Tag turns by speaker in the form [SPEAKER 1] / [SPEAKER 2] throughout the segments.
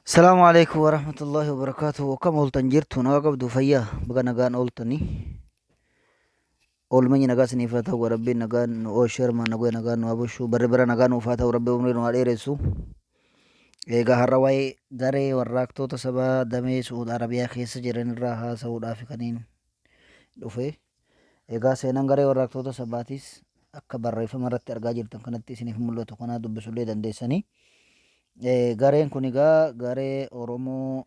[SPEAKER 1] Salaamu alaikum warahmatullahi wabarakatuh. Akkam ooltan jirtu nagaa qabdu fayyaa baga nagaan ooltanii. Oolmanyi nagaa isiniif haa ta'u rabbiin nagaan nu oolchee armaan nagaa nagaan nu haa bulchu barri bara nagaa nuuf haa ta'u rabbi umrii nu haa dheeressu. Egaa har'a waa'ee garee warraaqtoota sabaa damee Su'uud Arabiyaa keessa jiran irraa haasa'uudhaaf kaniin dhufe. Egaa seenaan garee warraaqtoota sabaatis akka barreeffama irratti argaa jirtan kanatti isiniif mul'atu kanaa dubbisullee dandeessanii. Gareen kun egaa garee Oromoo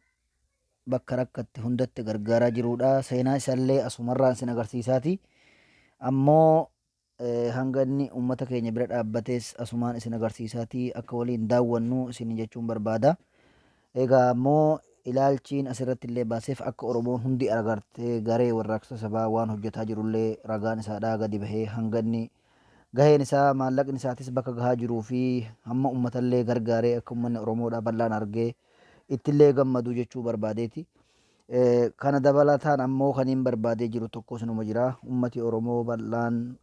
[SPEAKER 1] bakka rakkatte hundatti gargaaraa jiruudha. Seenaa isaallee asumarraan isin agarsiisaati. Ammoo hanga inni uummata keenya bira dhaabbates asumaan isin agarsiisaati akka waliin daawwannu isin jechuun barbaada. Egaa ammoo ilaalchiin asirratti illee baaseef akka Oromoon hundi agartee garee warraaqsa sabaa waan hojjetaa jirullee ragaan isaadhaa gadi bahee hanga inni gaheen isaa maallaqni isaatis bakka gahaa jiruu fi hamma uummatallee gargaaree akka uummanni Oromoodhaa bal'aan argee ittillee gammadu jechuu barbaadeeti. Kana dabalataan ammoo kaniin barbaadee jiru tokko sinuma jira. Uummati Oromoo bal'aan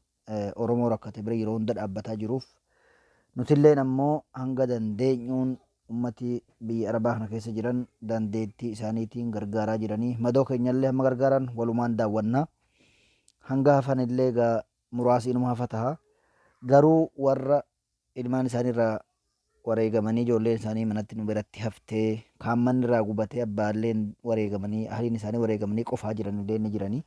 [SPEAKER 1] Oromoo rakkate bira yeroo hunda dhaabbataa jiruuf nutilleen ammoo hanga dandeenyuun ummati biyya Arabaa kana keessa jiran dandeettii isaaniitiin gargaaraa jiranii madoo keenyallee hamma gargaaran walumaan daawwanna. Hanga hafanillee egaa muraasi inuma hafa taha. Garuu warra ilmaan isaanii irraa wareegamanii ijoolleen isaanii manatti nu biratti haftee kaan manni irraa gubatee abbaalleen wareegamanii ahliin isaanii wareegamanii qofaa jiranillee ni jiranii.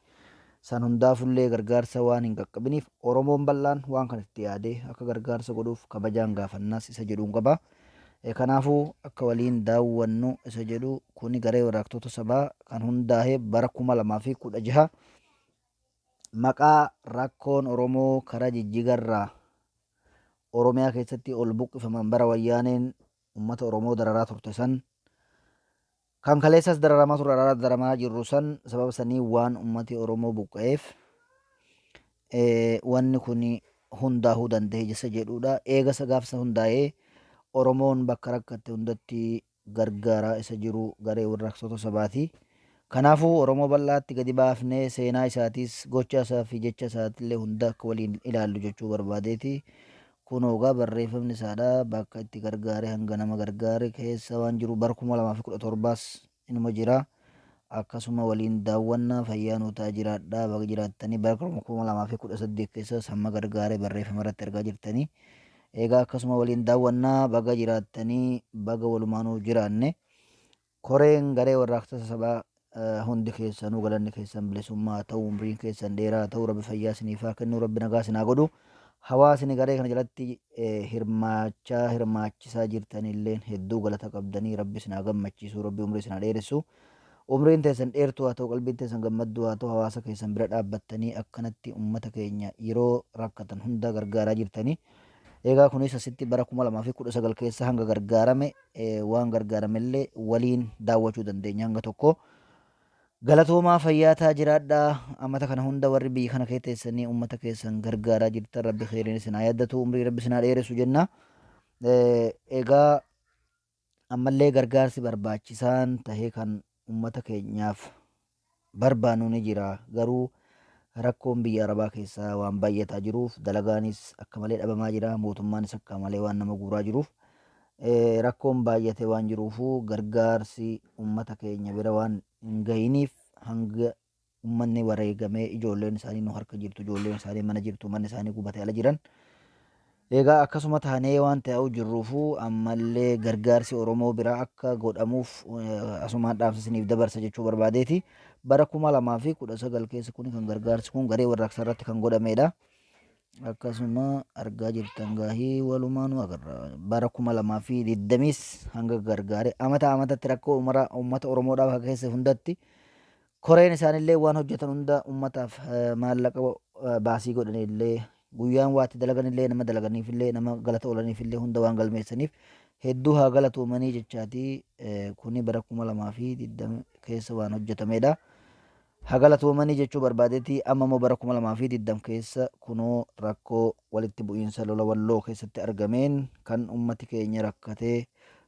[SPEAKER 1] San hundaafullee gargaarsa waan hin qaqqabiniif Oromoon bal'aan waan kana itti yaadee akka gargaarsa godhuuf kabajaan gaafannaas isa jedhuun qaba. Kanaafuu akka waliin daawwannu isa jedhu kuni garee warraaqtoota sabaa kan hundaa'e bara 2016 maqaa rakkoon Oromoo karaa Jijjigarraa Oromiyaa keessatti ol buqqifaman bara Wayyaaneen uummata Oromoo dararaa turte san kan kaleessas dararamaa turre araara dararamaa jirru san sababa sanii waan uummati Oromoo buqqa'eef wanni kun hundaa'uu danda'e jessa jedhudha. Eegasa gaafsa hundaa'ee Oromoon bakka rakkatte hundatti gargaaraa isa jiru garee warraaqsota sabaati. Kanaafuu Oromoo bal'aatti gadi baafnee seenaa isaatiis gocha isaa fi jecha isaatillee hunda akka waliin ilaallu jechuu barbaadeeti. Kunoo egaa barreeffamni isaadha bakka itti gargaare hanga nama gargaare keessa waan jiru bara 2017s inuma jira. Akkasuma waliin daawwannaa fayyaa nuu ta'aa jiraadhaa baga jiraattanii bara 2018 keessas hamma gargaare barreeffama irratti argaa jirtanii. Egaa akkasuma waliin daawwannaa baga jiraattanii baga walumaanuu jiraanne. Koreen garee warraaqsa sabaa hundi keessanuu galanni keessan bilisummaa haa ta'u umriin keessan dheeraa haa ta'u rabbi fayyaa isiniif haa kennu rabbi nagaa isin haa godhu. Hawaasni garee kana jalatti hirmaachaa hirmaachisaa jirtanilleen hedduu galata qabdanii rabbi isin haa gammachiisu rabbi umrii isin haa dheeressu. Umriin teessan dheertuu haa ta'u qalbiin teessan gammadduu haa ta'u hawaasa keessan bira dhaabbattanii akkanatti ummata keenya yeroo rakkatan hunda gargaaraa jirtanii. Egaa kunis asitti bara 2019 keessa hanga gargaarame waan gargaaramellee waliin daawwachuu dandeenya hanga tokko. Galatoomaa fayyaa taa jiraadhaa amata kana hunda warri biyya kana keessa teessanii ummata keessan gargaaraa jirtan rabbi kheyriin isin haa yaddatu umrii rabbi isin haa dheeressu jenna. Egaa ammallee gargaarsi barbaachisaan tahe kan ummata keenyaaf barbaannu ni jira. Garuu rakkoon biyya Arabaa keessaa waan baay'ataa jiruuf dalagaanis akka malee dhabamaa jira. Mootummaanis akka malee waan nama guuraa jiruuf rakkoon baay'ate waan jiruufu gargaarsi ummata keenya bira waan hin gahiniif hanga ummanni wareegamee ijoolleen isaanii nu harka jirtu ijoolleen isaanii mana jirtu manni isaanii gubatee ala jiran. Egaa akkasuma taanee waan ta'u jirruufu ammallee gargaarsi Oromoo biraa akka godhamuuf asumaan dhaamsa isiniif dabarsa jechuu barbaadeeti. Bara 2019 keessa kun kan gargaarsi kun garee warraaqsaa irratti kan godhamedha. Akkasuma argaa jirtan gaahii walumaanuu agarra. Bara 2020s hanga gargaare amata amatatti rakkoo uummata Oromoodhaaf akka keessa hundatti koreen isaanillee waan hojjetan hunda uummataaf maallaqa baasii godhanillee guyyaan waa itti dalaganillee nama dalaganiifillee nama galata oolaniifillee hunda waan galmeessaniif hedduu haa galatoomanii jechaati. Kuni bara 2020 keessa waan hojjetamedha. Haa galatoomanii jechuu barbaadeeti. Amma immoo bara 2020 keessa kunoo rakkoo walitti bu'iinsa lola Walloo keessatti argameen kan ummati keenya rakkatee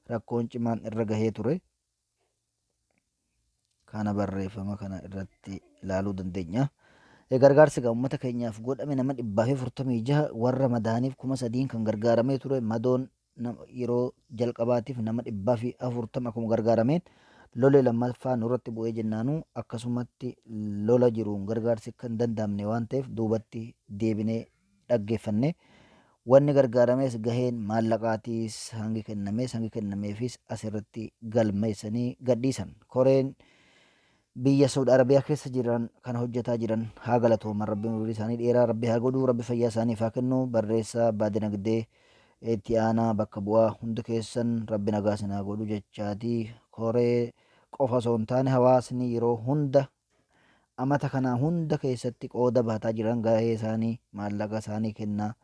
[SPEAKER 1] rakkoon cimaan irra gahee ture. Kana barreeffama kana irratti ilaaluu dandeenya. Gargaarsi egaa uummata keenyaaf godhame nama 146 warra madaaniif 3,000 kan gargaaramee ture madoon yeroo jalqabaatiif nama 140 akkuma gargaarameen lole lammaffaa nurratti bu'ee jennaanuu akkasumatti lola jiruun gargaarsi kan hin danda'amne waan ta'eef duubatti deebinee dhaggeeffanne. Wanni gargaarames gaheen maallaqaatiis hangi kennamees hangi kennameefis asirratti galmeessanii gadhiisan. Koreen biyya Saudi Arabiyaa keessa jiran kan hojjetaa jiran haa galatooman. Rabbiin umurii isaanii dheeraa Rabbi haa godhu. Rabbi fayyaa isaaniif haa kennu. Barreessaa abbaa dinagdee itti aanaa bakka bu'aa hundi keessan Rabbi nagaa isin haa godhu jechaati. Koree qofa osoo hin taane hawaasni yeroo hunda amata kanaa hunda keessatti qooda bahataa jiran gahee isaanii maallaqa isaanii kennaa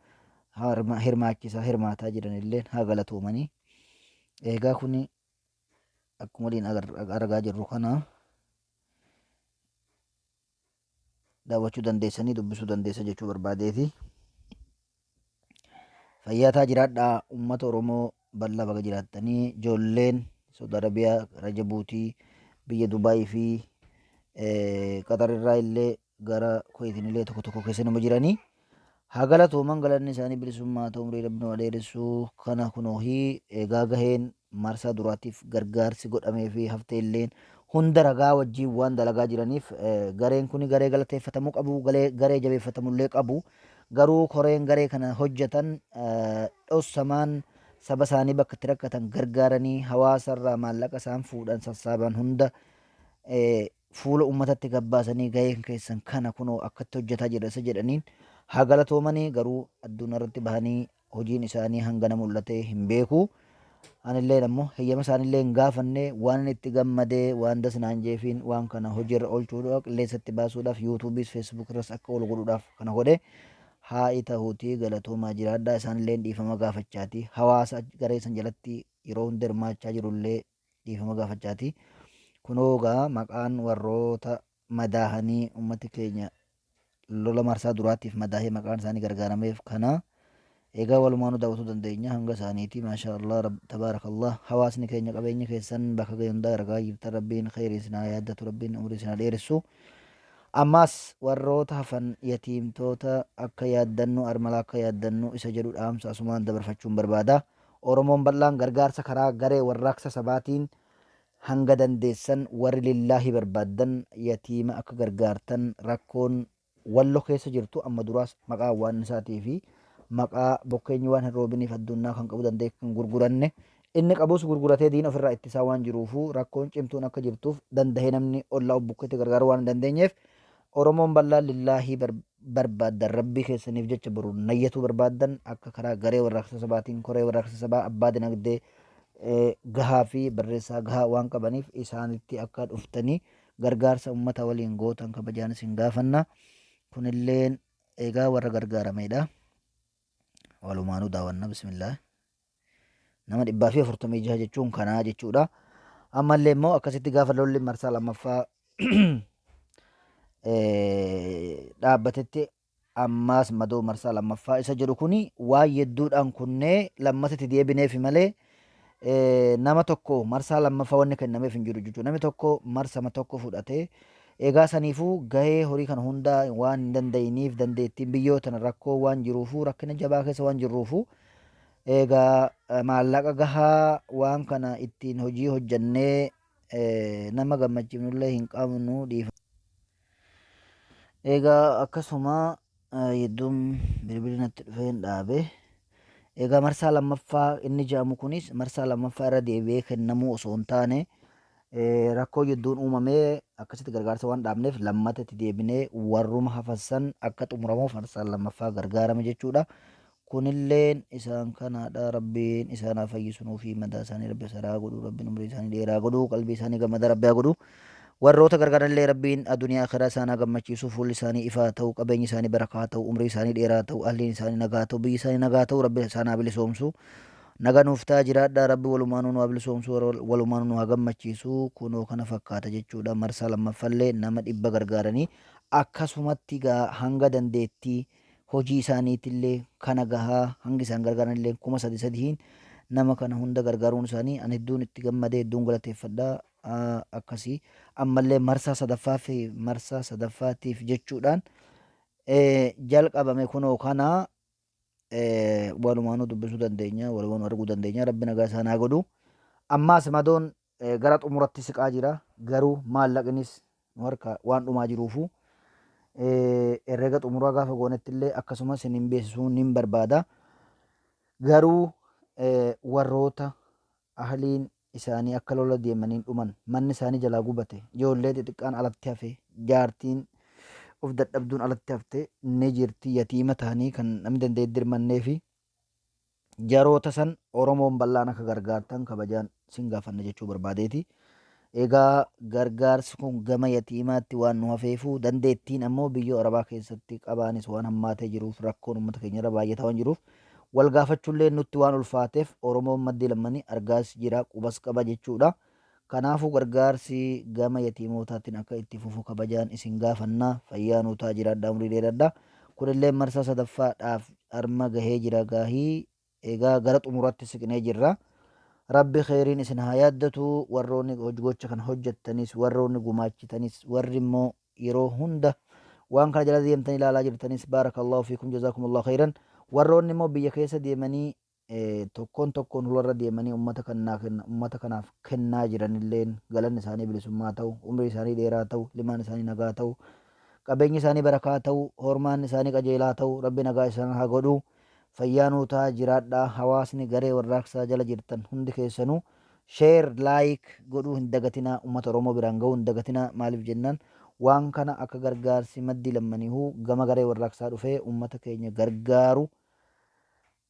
[SPEAKER 1] hirmaachisaa hirmaataa jiran illeen haa galatoomanii. Eegaa kuni akkuma waliin argaa jirru kana daawwachuu dandeessanii dubbisuu dandeessa jechuu barbaadeeti. Fayyaa taa jiraadhaa uummata Oromoo bal'aa baga jiraattanii ijoolleen Saudi Arabiyaa gara Jabuutii biyya Dubaayii fi Qaxar irraa illee gara Kuweetiin illee tokko tokko keessa nama jiranii. Haa galatooman galanni isaanii bilisummaa ta'u umrii rabbi nu dheeressu kana kunoohii egaa gaheen marsaa duraatiif gargaarsi godhamee fi haftee illeen hunda ragaa wajjiin waan dalagaa jiraniif gareen kuni garee galateeffatamuu qabu garee jabeeffatamullee qabu. Garuu koreen garee kana hojjatan dhossamaan saba isaanii bakka itti rakkatan gargaaranii hawaasa irraa maallaqa isaan fuudhan sassaaban hunda fuula ummatatti gabbaasanii gaheen keessan kana kunoo akkatti hojjataa jira isa jedhaniin haa galatoomanii garuu addunyaa irratti bahanii hojiin isaanii hangana mul'atee hin beeku. Anilleen ammoo heyyama isaanillee hin gaafanne waan inni itti gammadee waan das naan jeefiin waan kana hojiirra oolchuudhaaf qilleensatti baasuudhaaf yuutuubiis feesbuuk irras akka oolu godhuudhaaf kana godhe haa itahuutii galatoomaa jiraadhaa isaanilleen dhiifama gaafachaati hawaasa garee san jalatti yeroo hunda hirmaachaa jirullee dhiifama gaafachaati kunoo gaa maqaan warroota madaahanii ummati keenya lola marsaa duraatiif madaahee maqaan isaanii gargaarameef kana egaa walumaanuu daawwatuu dandeenya hanga isaaniiti. Maashaa Allah, tabaarakallah. Hawaasni keenya qabeenya keessan bakka gahe hundaa argaa jirtan. Rabbiin kheyrii isin haa yaaddatu, Rabbiin umrii isin haa dheeressu. Ammaas warroota hafan yatiimtoota akka yaaddannu, armala akka yaaddannu isa jedhu dhaamsa asumaan dabarfachuun barbaada. Oromoon bal'aan gargaarsa karaa garee warraaqsa sabaatiin hanga dandeessan warri lillaahi barbaaddan yatiima akka gargaartan. Rakkoon Wallo keessa jirtu amma duraas maqaa awwaannisaatii fi maqaa bokkeenyi waan hin roobiniif addunnaa kan qabu danda'e kan gurguranne inni qabus gurguratee diina ofirraa ittisaa waan jiruufu rakkoon cimtuun akka jirtuuf dandahee namni ollaa obbukkeetti gargaaruu waan hin dandeenyeef Oromoon bal'aan lillaahii barbaaddan rabbii keessaniif jecha boru nayyatuu barbaaddan akka karaa garee warraaqsa sabaatiin koree warraaqsa sabaa abbaa dinagdee gahaa fi barreessaa gahaa waan qabaniif isaanitti akka dhuftanii gargaarsa ummata waliin gootan kabajaan isin gaafanna. Kunilleen egaa warra gargaarameedha. Walumaanuu daawwanna bismillah. Nama 146 jechuun kanaa jechuudha. Ammallee immoo akkasitti gaafa lolli marsaa lammaffaa dhaabbatetti ammaas madoo marsaa lammaffaa isa jedhu kuni waan yedduudhaan kunnee lammatatti deebineefi malee nama tokko marsaa lammaffaa wanni kennameef hin jiru jechuudha. Namni tokko marsama tokko fudhatee egaa saniifuu gahee horii kana hundaa waan hin danda'iniif dandeettiin biyyoo tana rakkoo waan jiruufuu rakkina jabaa keessa waan jirruufuu egaa maallaqa gahaa waan kana ittiin hojii hojjannee nama gammachiifnullee hin qabnu dhiifama. Egaa akkasuma yedduun bilbilli natti dhufeen dhaabe. Egaa marsaa lammaffaa inni jedhamu kunis marsaa lammaffaa irra deebi'ee kennamuu osoo hin taane rakkoo yedduun uumamee akkasitti gargaarsa waan dhaabneef lammata itti deebinee warruma hafan san akka xumuramuuf marsaan lammaffaa gargaarame jechuudha. Kunilleen isaan kanaadha. Rabbiin isaan haa fayyisu nuufi madaa isaanii Rabbi saraa godhu. Rabbiin umrii isaanii dheeraa godhu. Qalbii isaanii gammada Rabbi haa godhu. Warroota gargaaranillee Rabbiin aduniyaa akhiraa isaan haa gammachiisu. Fuulli isaanii ifaa ta'u, qabeenyi isaanii barakaa ta'u, umrii isaanii dheeraa ta'u, ahliin isaanii nagaa ta'u, biyyi isaanii nagaa ta'u, Rabbi isaan haa bilisoomsu. Naga nuuf ta'a jiraadhaa. Rabbi walumaanuu nu haa bilisoomsu, walumaanuu nu haa gammachiisu. Kunoo kana fakkaata jechuudha. Marsaa lammaffallee nama 100 gargaaranii akkasumatti gaa hanga dandeettii hojii isaaniitillee kana gahaa hangi isaan gargaaranillee 3000 sadiin nama kana hunda gargaaruun isaanii an hedduun itti gammadee hedduun galateeffadha. Akkasii ammallee marsaa sadaffaa fi marsaa sadaffaatiif jechuudhaan jalqabame kunoo kana. Walumaanuu dubbisuu dandeenya, walumaanuu arguu dandeenya. Rabbi nagaa isaan haa godhu. Ammaas madoon gara xumuratti siqaa jira. Garuu maallaqnis nu harka waan dhumaa jiruufu herrega xumuraa gaafa goonetti illee akkasumas isin beeksisuu nin barbaada. Garuu warroota ahliin isaanii akka lola deemaniin dhuman, manni isaanii jalaa gubate, ijoollee xixiqqaan alatti hafe, jaartiin of dadhabduun alatti hafte ni jirti, yatiima ta'anii kan namni danda'e dirmannee fi jaroota san Oromoon bal'aan akka gargaartan kabajaan sin gaafanna jechuu barbaadeeti. Egaa gargaarsi kun gama yatiimaatti waan nu hafeefu, dandeettiin ammoo biyya Arabaa keessatti qabaanis waan hammaatee jiruuf, rakkoon uummata keenyarra baay'ataa waan jiruuf, wal gaafachuullee nutti waan ulfaateef, Oromoon maddii lammanii argaas jira, qubas qaba jechuudha. Kanaafuu gargaarsi gama yatiimootaatiin akka itti fufu kabajaan isin gaafannaa. Fayyaa nuu ta'a, jiraadhaa, umurii dheeradhaa. Kunillee marsaa sadaffaadhaaf harma gahee jira gaahii. Egaa gara xumuratti siqnee jirra. Rabbi kheyriin isin haa yaaddatu. Warroonni gocha kana hojjettanis, warroonni gumaachitanis, warri immoo yeroo hunda waan kana jala deemtanii ilaalaa jirtanis, baarakallahu fiikum, jazaakumullahu kheyran. Warroonni immoo biyya keessa deemanii tokkoon tokkoon hularra deemanii ummata kannaa kenna, ummata kanaaf kennaa jiranilleen, galanni isaanii bilisummaa ta'u, umrii isaanii dheeraa ta'u, limaan isaanii nagaa ta'u, qabeenyi isaanii barakaa ta'u, hormaan isaanii qajeelaa ta'u, Rabbi nagaa isaan haa godhu. Fayyaa nuu ta'a, jiraadhaa. Hawaasni garee warraaqsaa jala jirtan hundi keessanuu share, like godhuu hin dagatinaa, ummata Oromoo biraan gahuu hin dagatinaa. Maaliif jennaan, waan kana akka gargaarsi maddii lammaniihuu gama garee warraaqsaa dhufee ummata keenya gargaaru.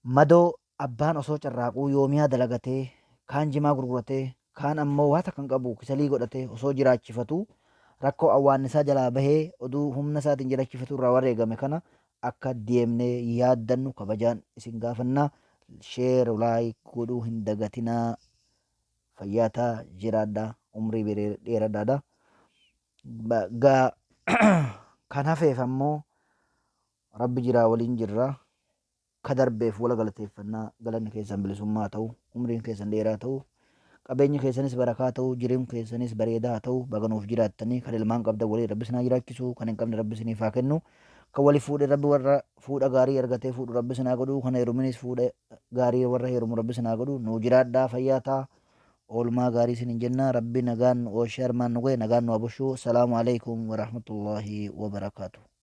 [SPEAKER 1] Madoo abbaan osoo carraaquu, yoomiyaa dalagatee, kaan jimaa gurguratee, kaan ammoo waa takka hin qabu kisalii godhatee osoo jiraachifatu, rakkoo awwaannisaa jalaa bahee oduu humna isaatiin jiraachifatu irraa wareegame kana akka deemnee yaaddannu kabajaan isin gaafannaa. Share, like godhuu hin dagatinaa. Fayyaa ta'a, jiraadhaa, umrii dheeradhaadha. Gaa kan hafeef ammoo Rabbi jiraa, waliin jirra. Ka darbeef wala galateeffannaa. Galanni keessan bilisummaa ta'u, umriin keessan dheeraa ta'u, qabeenyi keessanis barakaa ta'u, jiruun keessanis bareedaa ta'u. Baga nuuf jiraattanii. Kan ilmaan qabdan waliin Rabbi isin haa jiraachisu, kan hin qabne Rabbi isiniif haa kennu, kan wali fuudhe Rabbi warra fuudha gaarii argatee fuudhu Rabbi isin haa godhu, kan heeruminis fuudha gaarii warra heerumu Rabbi isin haa godhu. Nuu jiraadhaa, fayyaa ta'a, oolmaa gaarii isinin jenna. Rabbi nagaan nu oolchee armaan nu gahe, nagaan nu haa bulchu. Salaamu alaikum warahmatullaahi wabarakaatu.